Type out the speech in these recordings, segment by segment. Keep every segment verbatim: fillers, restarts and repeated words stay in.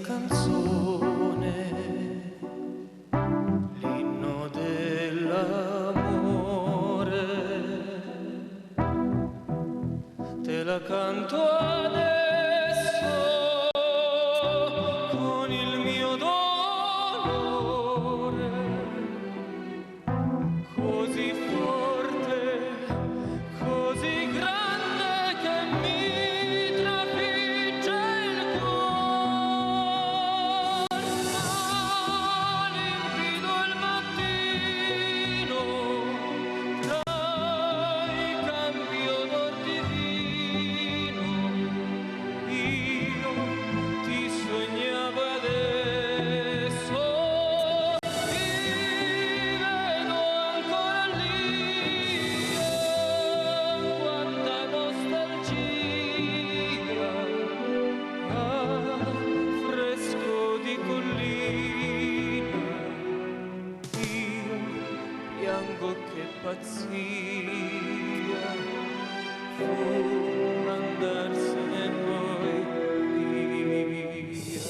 canzone, l'inno dell'amore, te la canto adesso con il mio dolore. Così forte, così grande che mi trafigge il cuor. Ma limpido il mattino, tra i campi odor di vino, io ti sognavo e adesso ti vedo ancora lì. Oh, quanta nostalgia, ah, fresco di collina. Io piango, che pazzia fu andarsene poi via.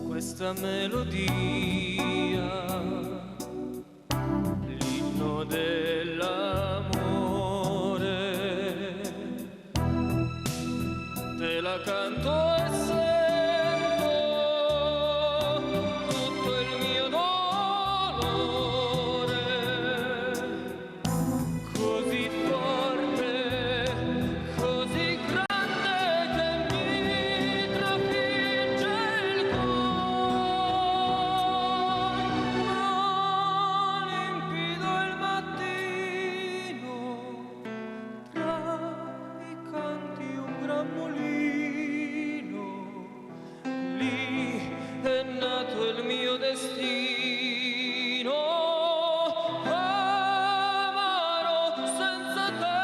Questa melodia, l'inno dell'amore, te la canto e sento tutto il mio dolore. Così forte, così grande che mi trafigge il cuor. Ma limpido il mattino, tra i canti un gran mulino. Lì è nato il mio destino, amaro senza te.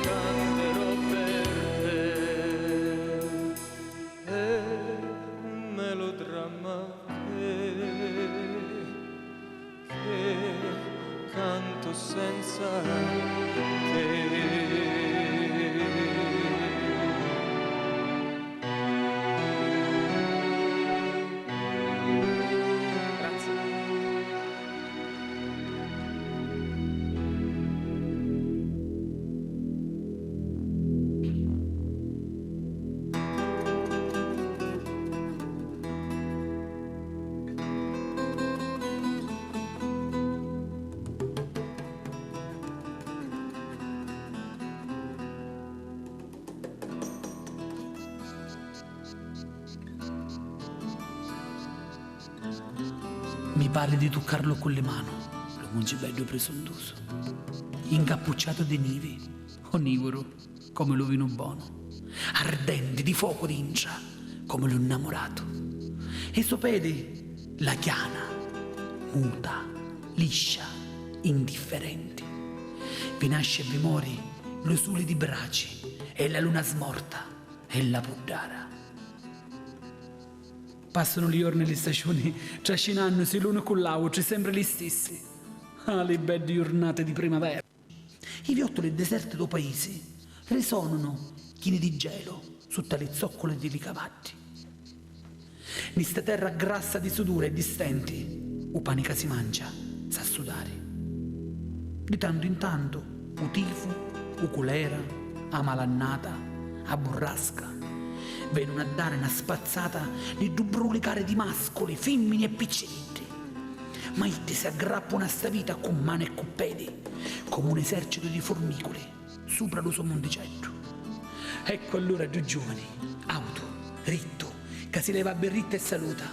Canterò per te, è un melodramma che, che canto senza te. Grazie. Mi pari di tuccarlu cu li manu, lu muncibeddu prisuntusu, incappucciatu di nivi, onnivuru comu lu vinu bonu, ardenti di focu dintra comu lu nnamuratu, e so pedi la chiana, muta, liscia, indifferenti. Vi nasci e vi mori lu suli di braci e la luna smorta e la puddara. Passanu li jorni e li staciuni, trascinannusi l'unu cu l'autri, sempri li stissi. Ah, li beddi jurnati di primavera! I viottuli deserti dô paisi risonunu chini di gelu sutta li zocculi di li cavaddi. Ni sta terra grassa di suduri e di stenti, u pani ca si mancia s'ha sudari. Di tantu in tantu, u tifu, u culera, a malannata, a burrasca, venunu a dari na spazzata ni ddu brulicari di masculi, fimmini e picciriddi. Ma iddi s'aggrappunu a sta vita cu mani e cu pedi, comu un esercitu di furmiculi supra lu so munticeddu. Eccu allura ddu giuvani, autu, rittu, ca si leva a birritta e saluta.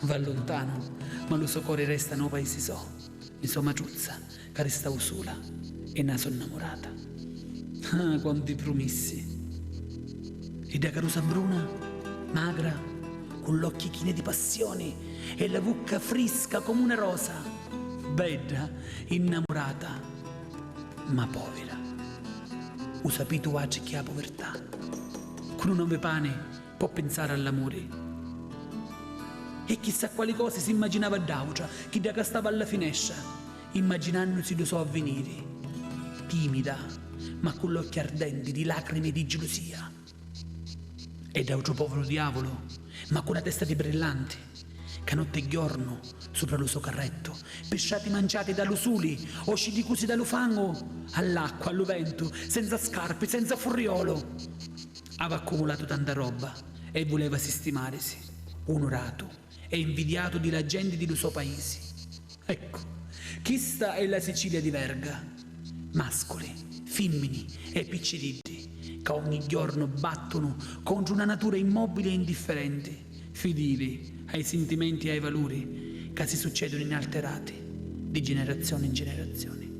Va luntanu, ma lu so cori resta nô paisi so, ni so matruzza, ca ristau sula, e na so nnamurata. Ah, quanti prumissi! E dda carusa bruna, magra, cu l'occhi chini di passioni e la vucca frisca comu una rosa, bedda, innamurata, ma povira. U sapiti vuatri chi è a puvirtà? Cu nun havi pani, pò pinsari all'amuri. E chissà quali cosi s'immaginava dd'autra, chidda ca stava alla finestra, immaginannusi lu so avviniri. Timida, ma cu l'occhi ardenti di lacrimi e di gilusia. E dd'autru poviru diavulu, ma cu la testa di brillanti, ca notti e jornu, supra lu so carrettu, pi strati manciati da lu suli o sciddicusi da lu fangu, all'acqua, a lu ventu, senza scarpi, senza furriolu, ava accumulatu tanta robba e vuleva sistimarisi, unuratu e invidiatu di la genti di lu so paisi. Eccu, chista è la Sicilia di Verga. Masculi, fimmini e picciriddi ca ogni jornu battunu contru na natura immobili e indifferenti, fidili ai sintimenti e ai valuri ca si succedunu inalterati di generazioni in generazioni.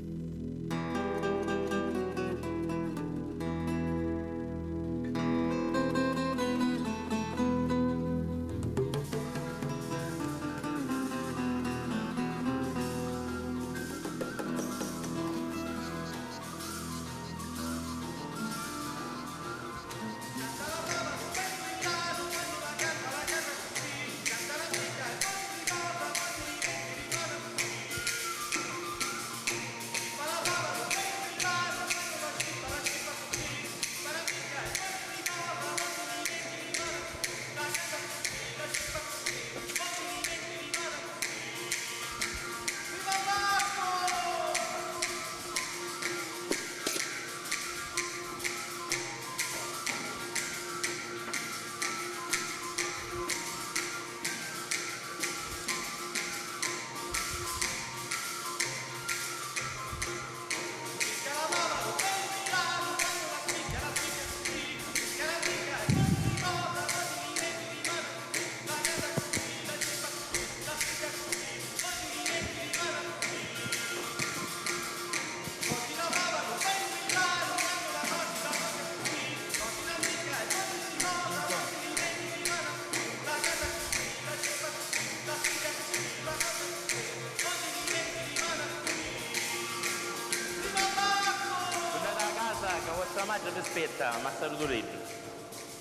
Turnati a casa ca vostra matri vi spetta, massaru Turiddu.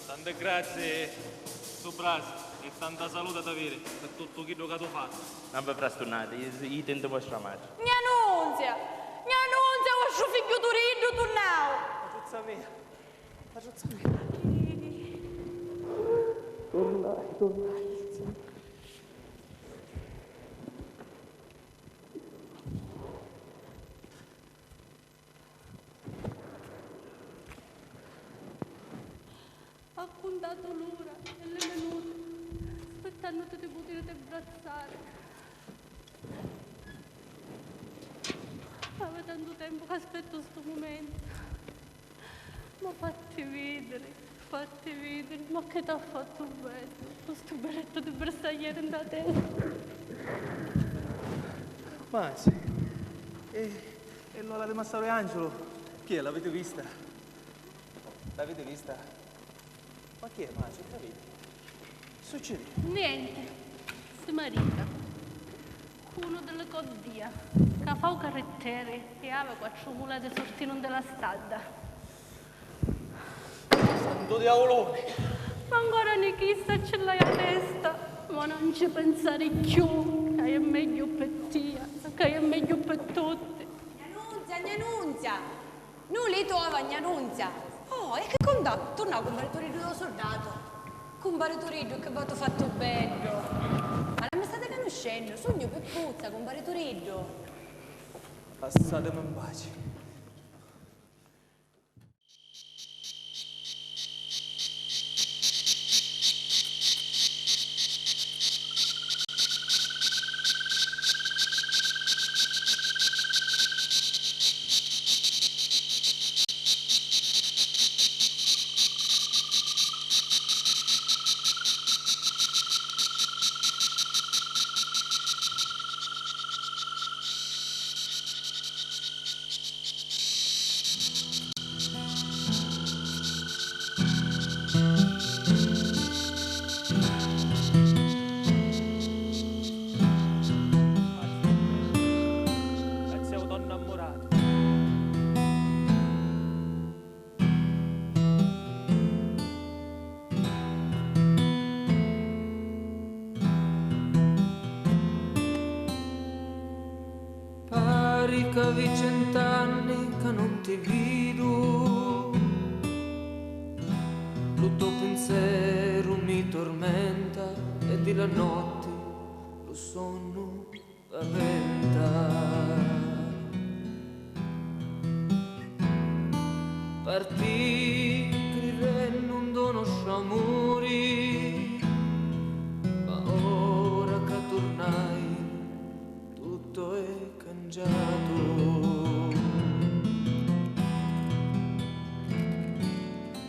Tanti grazii, Subrasi, e tanta saluta t'aviri pi tuttu chiddu ca tu fazzu. Non vi frasturnati, i-, iti nti vostra matri. Gnà Nunzia! Gnà Nunzia, vostru figghiu Turiddu turnau! Matruzza mia, matruzza mia. Turnai, turnai. Ha cuntatu l'ura e li minuti, aspittannuti di putiri ti abbrazzari. Havi tantu tempu ca aspettu stu mumentu. Ma fatti vidiri, fatti vidiri, ma chi t'ha fattu beddu, cu stu berrettu di bersaglieri nta testa? Ma sì. E, e l'ola di massaru Angelo? Chi è, l'aviti vista? L'aviti vista? Ma chi è, Maci? Chi aviti? Succedi? Nenti. Si marita cu unu di li coddia ca fa u carritteri e havi quattru mula di surtinu nta la stadda. Santu diauluni! Ma ancora ni chissa ci l'hai a testa! Ma non ci pensari cchiù, ca è megghiu pi tia, ca è megghiu pi tutti. Gnà Nunzia, gnà Nunzia! Nuli, tu ava gnà Nunzia! Oh, e chi cunta? Turnau cumpari Turiddu dô surdatu! Cumpari Turiddu, chi v'hatu fattu beddu! Ma non mi stati canuscennu? Sugnu Pippuzza, cumpari Turiddu! Lassatimi in paci. C'avi cent'anni ca non ti vidu, lu to pinzeru mi tormenta e di la notti lu sonnu paventa. Partì crirennu ndo nostru amuri, ma ora ca turnai tutto è cangiatu.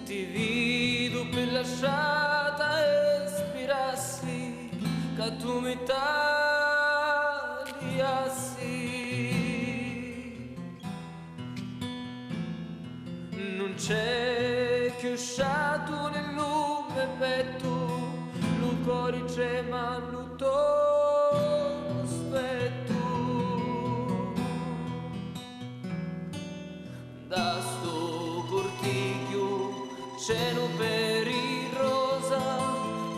Ti vidu pi la strata e spirassi ca tu mi taliassi. Nun c'è chiù stratu nillu me pettu, lu cori trema lu to cuspettu. Nta stu curtigghiu c'è nu peri rosa,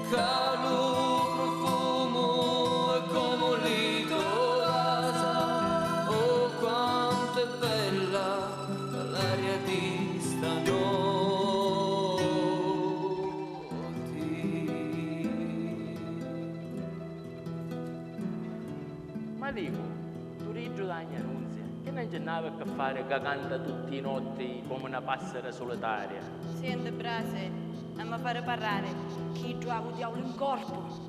ca lu profumu è comu li to vasa. Oh, quantu è bella l'aria di sta notti. Ma dicu, Turiddu dâ gna Nunzia, chi non ci nn'havi a ca fari ca canta tutti i notti comu na passera sulitaria? Sienti, Brasi, non mi fari parrari, chiddu havi u diavulu in corpu.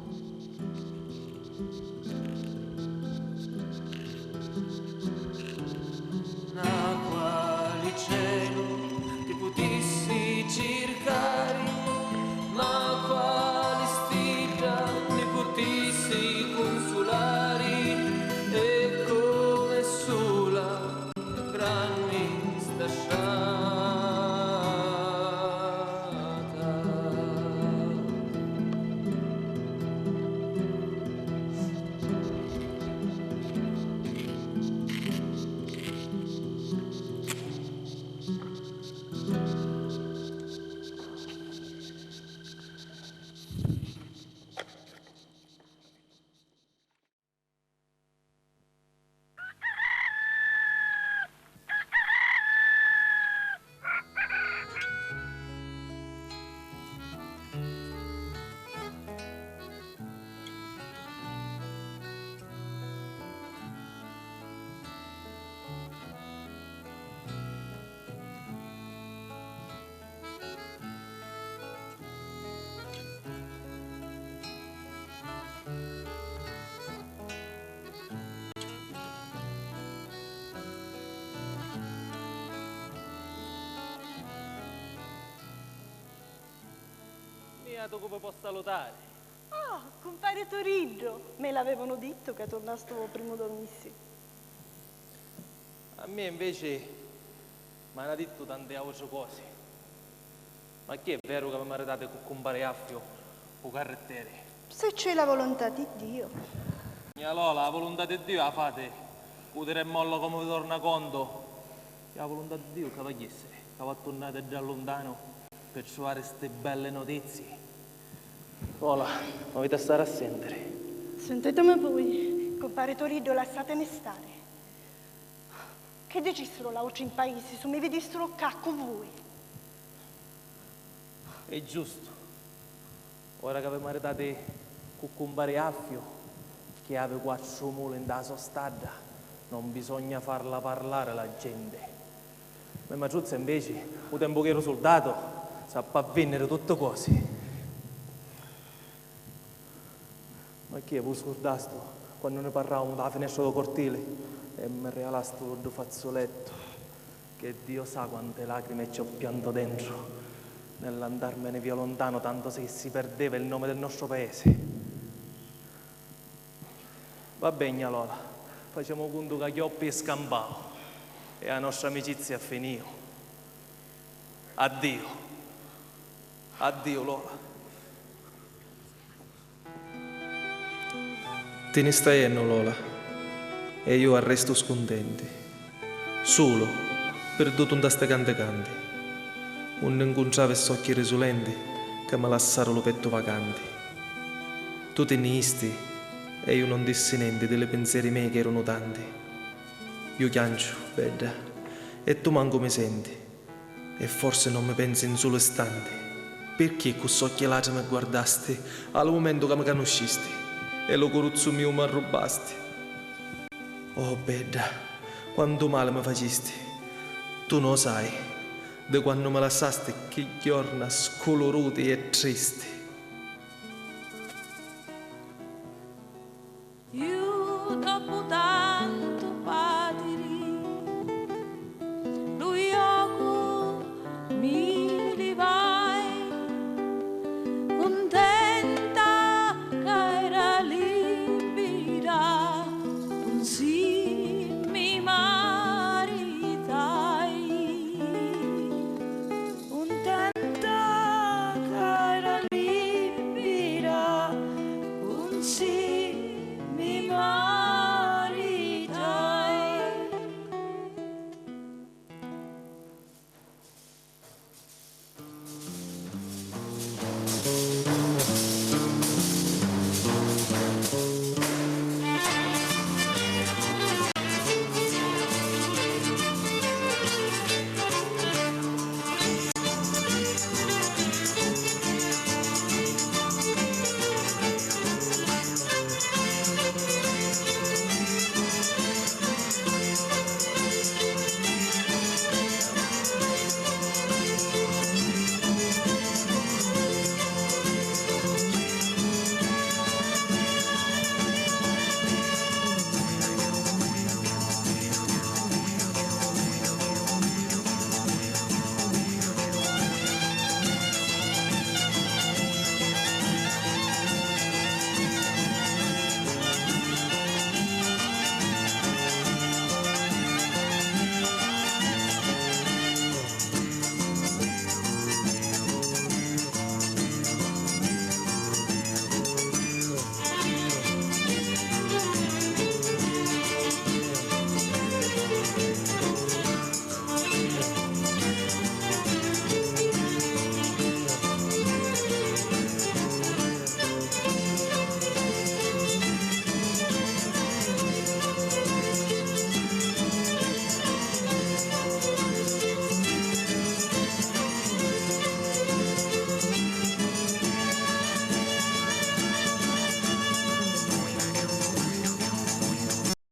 Na quali celu ti putissi circari, ma quali stidda mi putissi cunsulari, e come sula e granni sta strata. Mia tu cu vi po salutari. Oh, cumpari Turiddu, me l'avevanu dittu ca turnastu o primu do missi. A mia inveci m'hana dittu tanti autri cosi. Ma chi è veru ca vi maritati cu cumpari Affiu, u carritteri? Se c'è la volontà di Dio. Gna Lola, a vuluntà di Diu a fati, u tira e molla comu vi torna contu. E a vuluntà di Diu ca v'agghiessi, ca v'attunnati dda luntanu pi truvari sti belli notizii. Lola, m'aviti a stari a sentiri. Sentitimi vui, cumpari Turiddu, lassatimi stari. Chi dicissiru l'autri in paisi su mi vidissiru ccà cu vui? È giustu. Ora ca vi maritati cu cumpari Affiu, chi havi quattru muli nta so stadda, non bisogna farla parlari la genti. Me matruzza, inveci, u tempu chi eru suldatu, sappi a vinniri tutti cosi. Ma chi è, vu scurdastu quannu ni parravamu da la finestra do cortili e mi rialastu ddu fazzulettu, che Dio sa quanti lacrimi ci ho pianto dentro nell'andarmene via lontano, tanto se si perdeva il nome del nostro paese? Va bene, gna Lola, facemu cuntu ca chioppi e scampau e a nostra amicizia finiu. Addiu. Addiu, Lola. Ti ni stai jennu, Lola, e iu arrestu scuntenti, sulu, pirdutu nta sti canti canti, unni ncuntravi st'occhi risulenti ca mi lassaru lu pettu vacanti. Tu ti ni jisti e iu non dissi nenti di li pinzeri mei ch'erunu tanti. Ju chianciu, bedda, e tu mancu mi senti. E forsi non mi pensi 'n sulu istanti. Pirchì cu s'occhi latri mi guardasti a lu mumentu ca mi canuscisti e lu curuzzu miu m'arrubbasti? Oh bedda, quantu mali mi facisti! Tu no sai, di quannu mi lassasti chi jorna sculuruti e tristi.